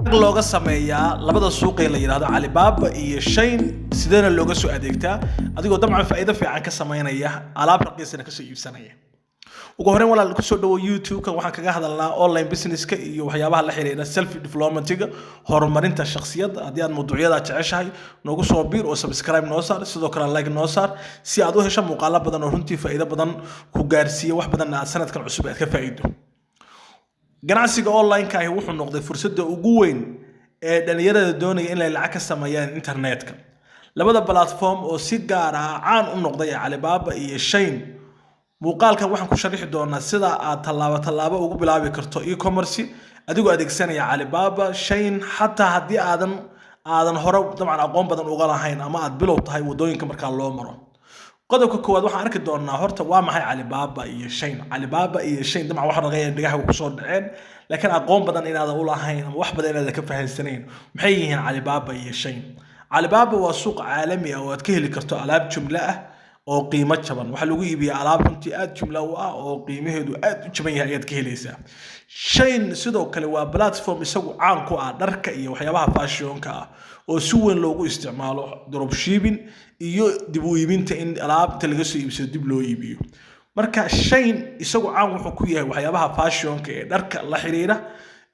Looga sameeyaa labada suuq ee la yidhaahdo Alibaba iyo Shein? Sideena looga soo adeegtaa adigoo dabcan faa'iido fiican ka samaynaya, alaab raqiisana kasoo iibsanaya? Ugu horreyn, walaal, kusoo dhawo YouTube-ka. Waxaan kaga hadalnaa online businesska iyo waxyaabaha la xiriira self developmentiga, horumarinta shakhsiyadda. Haddii aad mawduucyada jeceshahay, noogu soo biir oo subscribe noo saar, sidoo kale like noo saar, si aad u hesho muuqaalo badan oo runtii faa'iido badan ku gaarsiiya, wax badanna aad sanadkan cusub aad ka faa'iido. Ganacsiga online-ka ahi wuxuu noqday fursadda ugu weyn ee dhalinyarada doonaya inay lacag ka sameeyaan internetka. Labada platform oo si gaar ah caan u noqday ee Alibaba iyo Shein. Muuqaalkan waxaan ku sharixi doonaa sida aad tallaabo tallaabo ugu bilaabi karto e-commerce adigoo adeegsanaya Alibaba, Shein, xataa haddii aadan hore dabcan aqoon badan uga lahayn ama aad bilow tahay, waddooyinka markaa loo maro. Qodobka koowaad, waxaan arki doonaa horta waa maxay Alibaba iyo Shein. Alibaba iyo Shein dabcan waxaa laga yaabaa dhagaha kusoo dhaceen, laakiin aqoon badan inaadan u lahayn ama wax badan inaadan ka fahansanayn. Maxay yihiin Alibaba iyo Shein? Alibaba waa suuq caalami ah oo aad ka heli karto alaab jumlo ah oo qiimo jaban. Waxaa lagu iibiyaa alaab runtii aad jumlo u ah oo qiimaheedu aad u jaban yahay ayaad ka helaysaa. Shein sidoo kale waa platform isagu caan ku ah dharka iyo waxyaabaha fashionka ah oo si weyn loogu isticmaalo dropshipping iyo dib u iibinta, in alaabta laga soo iibsado dib loo iibiyo. Marka Shein isagu caan wuxuu ku yahay waxyaabaha fashionka ee dharka la xiriira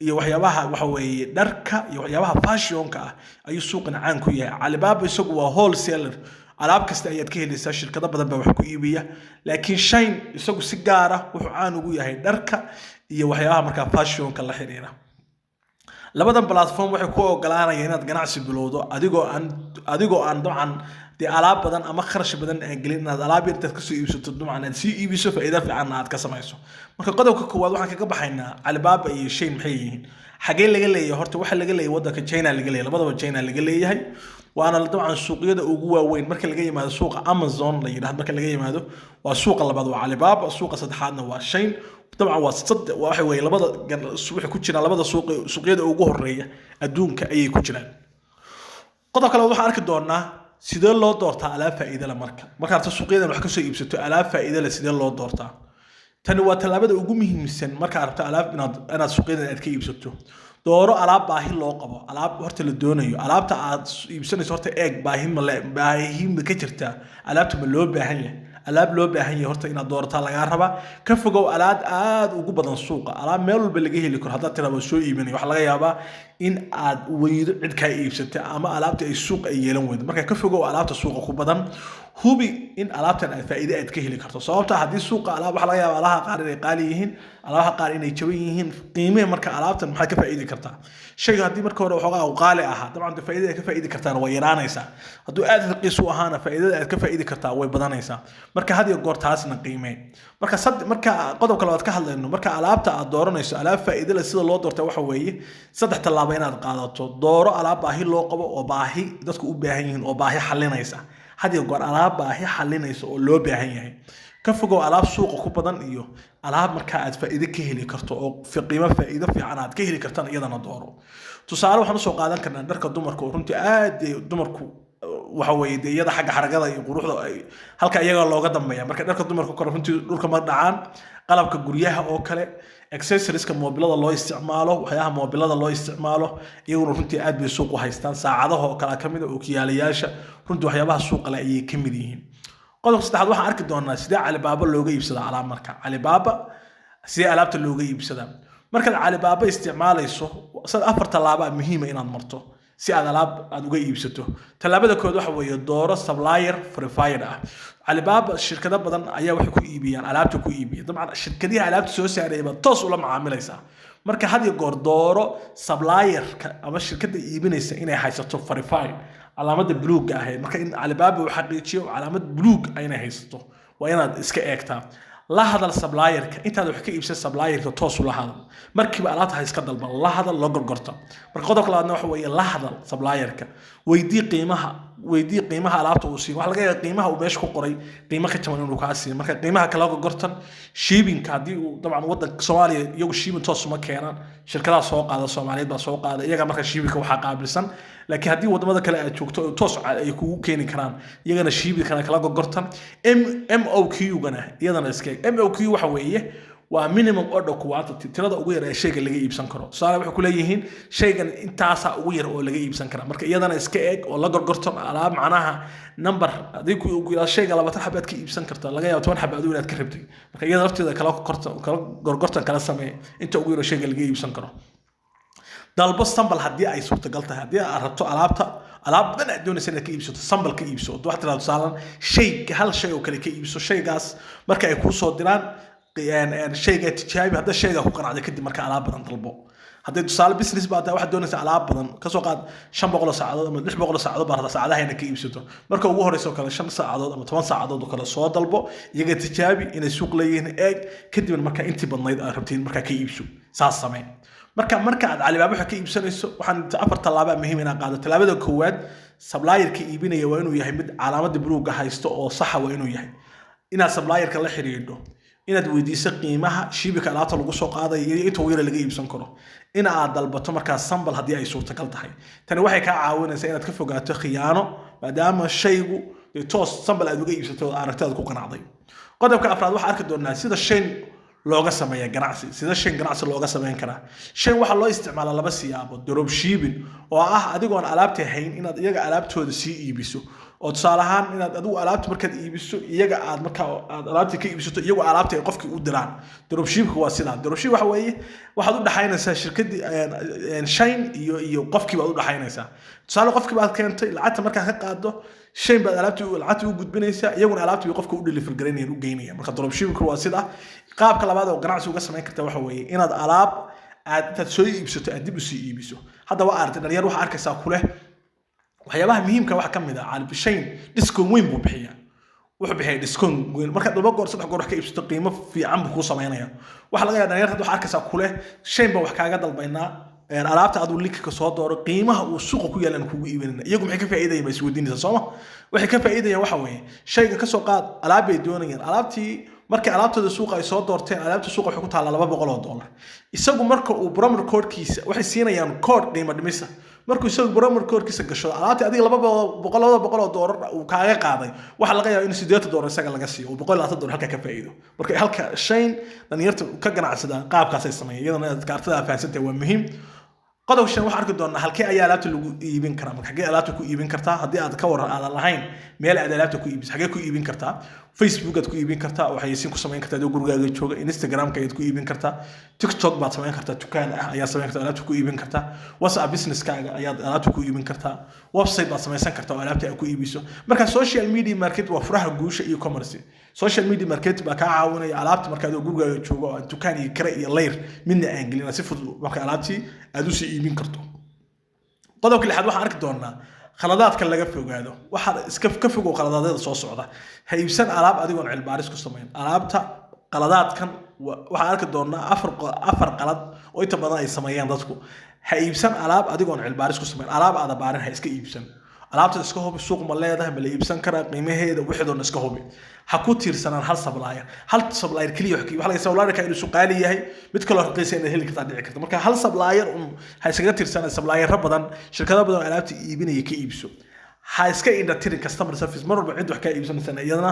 iyo waxyaabaha, waxa weeye, dharka iyo waxyaabaha fashionka ah ayuu suuqan caan ku yahay. Alibaba isagu waa wholesaler, alaab kasta ayaad ka helaysaa, shirkado badan baa wax ku iibiya, laakiin Shein isagu si gaar ah wuxuu caan ugu yahay dharka iyo waxyaabaha markaa fashionka la xiriira. Labadan platform waxay ku ogolaanayaan inaad ganacsi bilowdo adigoo aan dabcan dee alaab badan ama kharash badan aan gelin, inaad alaab yar intaad kasoo iibsato dabcan aad sii iibiso, faa'iido fiicanna aad ka samayso. Marka qodobka koowaad waxaan kaga baxaynaa Alibaba iyo Shein maxay yihiin, xagee laga leeyahay. Horta waxaa laga leeyahay waddanka China laga leeyahay, labadaba China laga leeyahay, waana dabcan suuqyada ugu waaweyn marka laga yimaado suuqa Amazon la yidhahdo. Marka laga yimaado, waa suuqa labaad waa Alibaba, suuqa saddexaadna waa Shein. Dabcan waa saddex, waxa weeye labada waxay ku jiraan labada suuq, suuqyada ugu horeeya adduunka ayay ku jiraan. Qodob kale waxaan arki doonaa sidee loo doortaa alaab faa'iido leh. Markaad suuqyadan wax kasoo iibsato, alaab faa'iido leh sidee loo doortaa? Tani waa tallaabada ugu muhiimsan markaad rabto alaab inaad suuqyadan aad ka iibsato. Dooro alaab baahi loo qabo, alaab horta la doonayo. Alaabta aad iibsanayso horta eeg, baahi ma le, baahi ma ka jirtaa? Alaabta ma loo baahan yahay? Alaab loo baahan yahay horta inaad doorataa lagaa rabaa. Ka fogow alaab aad ugu badan suuqa, alaab meel walba laga heli karo. Haddaad tiraa waa soo iibinaya, waxaa laga yaabaa in aad weydo cid kaa iibsata ama alaabta ay suuqa ay yeelan weydo. Marka ka fogow alaabta suuqa ku badan. Hubi in alaabtan aad faa'iide aad ka heli karto, sababta haddii suuqa alaab, waxaa laga yaabaa alaha qaar inay qaali yihiin, alaabaha qaar inay jaban yihiin qiimihii. Marka alaabtan maxaad ka faa'iidi kartaa? Shayga haddii marka hore waxoogaa uu qaali ahaa, dabcan dee faa'iidada aad ka faa'iidi kartaana way yaraanaysaa. Hadduu aad raqiis u ahaana, faa'iidada aad ka faa'iidi kartaa way badanaysaa. Marka had iyo goor taasna qiimee. Marka marka qodobka labaad ka hadlayno, marka alaabta aad dooranayso, alaab faa'iido leh sida loo doorta waxa weeye saddex tallaabo inaad qaadato. Dooro alaab baahi loo qabo oo baahi dadku u baahan yihiin oo baahi xalinaysa. Had iyo goor alaab baahi xalinaysa oo loo baahan yahay. Ka fogow alaab suuqa ku badan iyo alaab markaa aad faa'iido ka heli karto oo qiimo faa'iido fiican aad ka heli kartana iyadana dooro. Tusaale waxaan usoo qaadan karnaa dharka dumarka oo runtii aad dee dumarku waxa weeye dee iyada xagga xaragada iyo quruxda ay halka iyaga looga dambeeya. Marka dharka dumarka kale runtii dhulka ma dhacaan. Qalabka guryaha oo kale, accessorieska moobilada loo isticmaalo, waxyaabaha moobilada loo isticmaalo, iyaguna runtii aad bay suuq u haystaan. Saacadaha oo kale ka mid a, ookiyaalayaasha, runtii waxyaabaha suuqa leh ayay ka mid yihiin. Qodobka saddexaad waxaan arki doonaa sidee Alibaba looga iibsadaa alaab. Marka Alibaba sidee alaabta looga iibsadaa? Markaad Alibaba isticmaalayso, sad afar tallaaba muhiima inaad marto si aad alaab aad uga iibsato. Tallaabada kood waxa weeye dooro supplier verified ah. Alibaba shirkado badan ayaa waxay ku iibiyaan alaabta ku iibiya. Dabcan shirkadihi alaabta soo saaraya baad toos ula macaamilaysaa. Marka had iyo goor dooro supplierka ama shirkadda iibinaysa inay haysato verified, calaamada buluugga ahayd. Marka in Alibaba uu xaqiijiyo calaamad buluug inay haysato waa inaad iska eegtaa. La hadal supplierka intaad wax ka iibsan. Supplierka toos ula hadal markiiba, alaabta ha iska dalban, la hadal, la gorgorta. Marka qodobka labaadna waxa weeye la hadal supplierka, weydii qiimaha, weydii qiimaha alaabta uu siiyo. Waxa laga yaabaa qiimaha uu meesha ku qoray qiimo ka jaban inuu kaa siiyo. Marka qiimaha kala gorgortan. Shippingka, haddii uu dabcan wadanka Soomaaliya, iyagu shipping toos uma keenaan, shirkadaha soo qaada Soomaaliyeed baa soo qaada iyaga, marka shippingka waxaa qaabilsan. Laakiin haddii wadamada kale aad joogto oo toos ay kugu keeni karaan, iyagana shippingkana kala gorgortan. M O Q-gana iyadana iska eeg. M O Q waxa weeye Waa minimum order quantity, tirada ugu yar ee shayga laga iibsan karo. Tusaale, waxay ku leeyihiin shaygan intaasaa ugu yar oo laga iibsan kara. Marka iyadana iska eeg oo la gorgorton alaab, macnaha number haddii ku yidhahdo shayga 20 xabaad ka iibsan karta, laga yaabo 10 xaba adigu inaad ka rabtay. Marka iyada lafteeda kala korta, kala gorgortan kala sameey inta ugu yar oo shayga laga iibsan karo. Dalbo sample haddii ay suurtagal tahay. Haddii aad rabto alaabta, alaab badan aad doonaysa inaad ka iibsato, sample ka iibso. Waxaad tirahdo tusaalan shay, hal shay oo kale ka iibso. Shaygaas marka ay kuu soo diraan, shayga tijaabi. Hadda shayga ku qanacday, kadib marka alaab badan dalbo. Hadday tusaale business baa tahay, waxaad doonaysaa alaab badan, kasoo qaad 500 oo saacadood ama 600 oo saacadood baa rabtaa saacadaha inaad ka iibsato. Marka ugu horeysa oo kale 5 saacadood ama 10 saacadood oo kale soo dalbo, iyaga tijaabi inay suuq leeyihiin eeg, kadibna marka intii badnayd aad rabtiin markaa ka iibso. Saas samee. Marka aad Alibaaba waxa ka iibsanayso, waxaan afar tallaaba muhiim inaad qaado. Tallaabada koowaad, supplierka iibinaya waa inuu yahay mid calaamadda buluugga haysto oo saxa waa inuu yahay. Inaad supplierka la xiriidho, inaad weydiiso qiimaha shippingka alaabta lagu soo qaadayo iyo inta ugu yara laga iibsan karo, in aad dalbato markaa sample haddii ay suurtagal tahay. Tani waxay kaa caawinaysaa inaad ka fogaato khiyaano, maadaama shaygu dee toos sample aad uga iibsato oo aragti aad ku qanacday. Qodobka afraad, waxaa arki doonaa sida Shein looga sameeya ganacsi. Sida Shein ganacsi looga sameyn karaa? Shein waxaa loo isticmaalaa laba siyaabood: drop shipping, oo ah adigoon alaabta hayn inaad iyaga alaabtooda sii iibiso, oo tusaale ahaan inaad adigu alaabta markaad iibiso, iyaga aad markaa aad alaabta ka iibsato, iyagu alaabta ay qofkii u diraan. Dropshippingku waa sidaa. Dropship waxa weeye waxaad u dhaxaynaysaa shirkadii Shein iyo qofkii baad u dhaxaynaysaa. Tusaale, qofkii baad keentay, lacagta markaad ka qaado, Shein baad alaabtii lacagtii u gudbinaysaa, iyaguna alaabtii bay qofka u deliver garaynayaan, u geynayaan. Marka dropshippingku waa sidaa. Qaabka labaad oo ganacsi uga samayn karta waxa weeye inaad alaab aad intaad soo iibsato aad dib usii iibiso. Hadda waa aragtay, dhalinyar waxaa arkaysaa kuleh. Waxyaabaha muhiimka waxaa ka mid ah, Shein discount weyn buu bixiyaa. Wuxuu bixiyaa discount weyn. Markaad laba goor, saddex goor wax ka iibsato, qiimo fiican buu kuu samaynaya. Waxaa laga yaabaa dhalinyarta hadda waxaa arkaysaa kuleh, Shein baan wax kaaga dalbaynaa, alaabta aduu linkka soo dooro, qiimaha uu suuqa ku yaalan kugu iibinayna. Iyagu maxay ka faa'iidayaan baa isweydiinaysaa, sooma? Waxay ka faa'iidayaan waxa weeye, shayga kasoo qaad alaab bay doonayaan. Alaabtii markay alaabtooda suuqa ay soo doorteen, alaabta suuqa waxay ku taallaa $200. Isagu marka uu promo codekiisa, waxay siinayaan code qiimo dhimisa. Markuu isagu promo codekiisa gasho, alaabtii adiga 200, $200 uu kaaga qaaday, waxaa laga yaabaa in $80 isaga laga siiyo, uu $120 halka ka faa'iido. Marka halka Shein dhalinyarta ka ganacsada qaabkaasay sameeyeen. Iyadana inaad kaartada fahansantahay waa muhiim. Qodobka shan, waxaan arki doonaa halkee ayaa alaabta lagu iibin karaa. Marka xagee alaabta ku iibin kartaa? Haddii aad ka waran aadan lahayn meel aad alaabta ku iibiso, xagee ku iibin kartaa? Facebook aad ku iibin kartaa oo xayeysiin ku samayn kartaa adoo gurigaaga jooga. Instagramka ayaad ku iibin kartaa. TikTok baad samayn kartaa, dukaan ah ayaad samayn kartaa, alaabta ku iibin kartaa. WhatsApp businesskaaga ayaad alaabta ku iibin kartaa. Website baad samaysan kartaa oo alaabta aad ku iibiso. Marka social media market waa furaha guusha e-commerce. Social media market baa kaa caawinaya alaabta marka adoo gurigaaga joogo oo aan dukaan iyo kare iyo layr midna aan gelin, si fudud marka alaabtii aad usii iibin karto. Qodobka lixaad, waxaan arki doonaa khaladaadka laga fogaado. Waxaad iska ka fogow khaladaadyada soo socda. Ha iibsan alaab adigoon cilmibaaris ku samayn alaabta. Qaladaadkan waxaan arki doonaa afar qalad oo inta badan ay sameeyaan dadku. Ha iibsan alaab adigoon cilmibaaris ku samayn. Alaab aada baarin ha iska iibsan. Alaabta iska hubi, suuq ma leedahay, ma la iibsan karaa, qiimaheeda wixii iska hubi. Ha ku tiirsanaan hal supplier, hal supplier keliya. Wax waxa laga supplierka inuu suqaali yahay, mid kaloo raqiisa inaad heli kartaa dhici karta. Marka hal supplier un ha iskaga tiirsanaan, supplierro badan, shirkado badan oo alaabta iibinaya ka iibso. Ha iska indha tirin customer service. Mar walba cid wax kaa iibsanaysan iyadana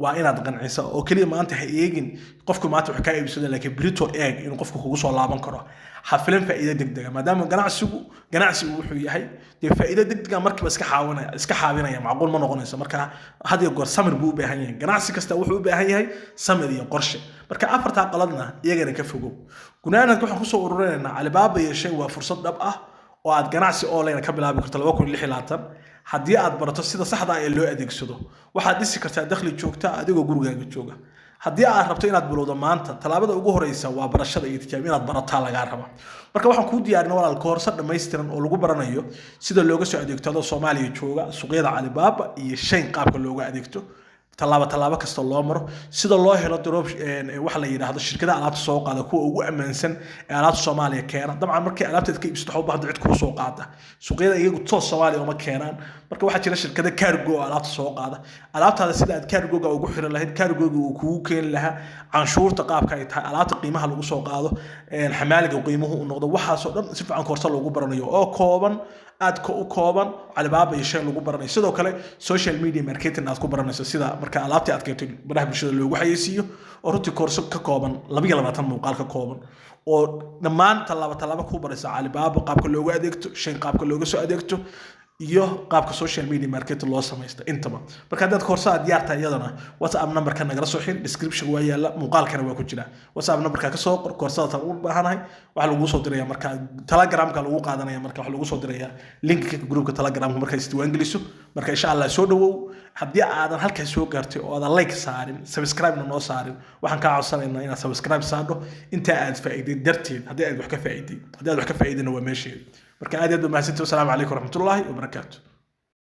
waa inaad qancisa, oo keliya maanta ha eegin qofku maanta wax kaa iibsada, laakiin berito eeg inuu qofku kugu soo laaban karo. Ha filan faa'iido degdega, maadaama ganacsigu ganacsigu wuxuu yahay dee faa'iido degdega markiiba iska xaawinaya, iska xaabinaya, macquul ma noqonayso. Marka had iyo goor samir buu u baahan yahay. Ganacsi kasta wuxuu u baahan yahay samir iyo qorshe. Marka afartaa qaladna iyagana ka fogow. Gunaanadka waxaan kusoo ururinaynaa, Alibaba iyo Shein waa fursad dhab ah oo aad ganacsi online ka bilaabi karto 2026. Haddii aad barato sida saxda ah ee loo adeegsado, waxaad dhisi kartaa dakhli joogta ah adigoo gurigaaga jooga. Haddii aad rabto inaad bilowdo maanta, tallaabada ugu horeysa waa barashada iyo tijaabo. Inaad barataa lagaa raba. Marka waxaan kuu diyaarinay, walaal, koorso dhammaystiran oo lagu baranayo sida looga soo adeegto adoo Soomaaliya jooga suuqyada Alibaba iyo Shein, qaabka looga adeegto, tallaabo tallaabo kasta loo maro, sida loo helo drop waxa la yidhaahdo shirkadaha alaabta soo qaada, kuwa ugu ammaansan ee alaabta Soomaaliya keena. Dabcan markii alaabteed ka iibsato, waxaa u baahda cid kuu soo qaada. Suuqyada iyagu toos Soomaaliya uma keenaan. Marka waxaa jira shirkado cargo oo alaabta soo qaada. Alaabtaada sida aad cargoga ugu xiran lahayd, cargoga uu kugu keeni lahaa, canshuurta qaabka ay tahay, alaabta qiimaha lagu soo qaado, xamaaliga qiimuhu uu noqdo, waxaasoo dhan si fiican koorso loogu baranayo oo kooban. aad u kooban, Alibaba iyo Shein lagu baranayo. Sidoo kale social media marketing aad ku baranayso, sida marka alaabtii aad keento baraha bulshada loogu xayeysiiyo, oo runtii koorso ka kooban 22 muuqaal ka kooban, oo dhammaan tallaabo tallaabo ku baraysa Alibaba qaabka loogu adeegto, Shein qaabka looga soo adeegto, iyo qaabka social media marketing loo samaysto intaba. Marka haddaad koorsada diyaar tahay, iyadana WhatsApp numberka nagala soo xir, description waa yaalla, muuqaalkana waa ku jira. WhatsApp numberka ka soo qor "koorsadaatan u baahanahay". Waxaa lagu soo diraya marka Telegramka lagu qaadanaya, marka waxaa lagu soo diraya linka groupka Telegramka marka isdiiwaan geliso. Marka insha Allah soo dhawow. Haddii aadan halkaas soo gaartay oo aadan like saarin, subscribe-na noo saarin, waxaan kaa codsanaynaa inaad subscribe saadho intaa aad faa'iiday darteed, haddii aad wax ka faa'iiday. Haddii aad wax ka faa'iidayna, waa meesheeda. Marka aad iyo aad ba mahadsantahay. Wasalaamu calaykum waraxmatullaahi wabarakaatu.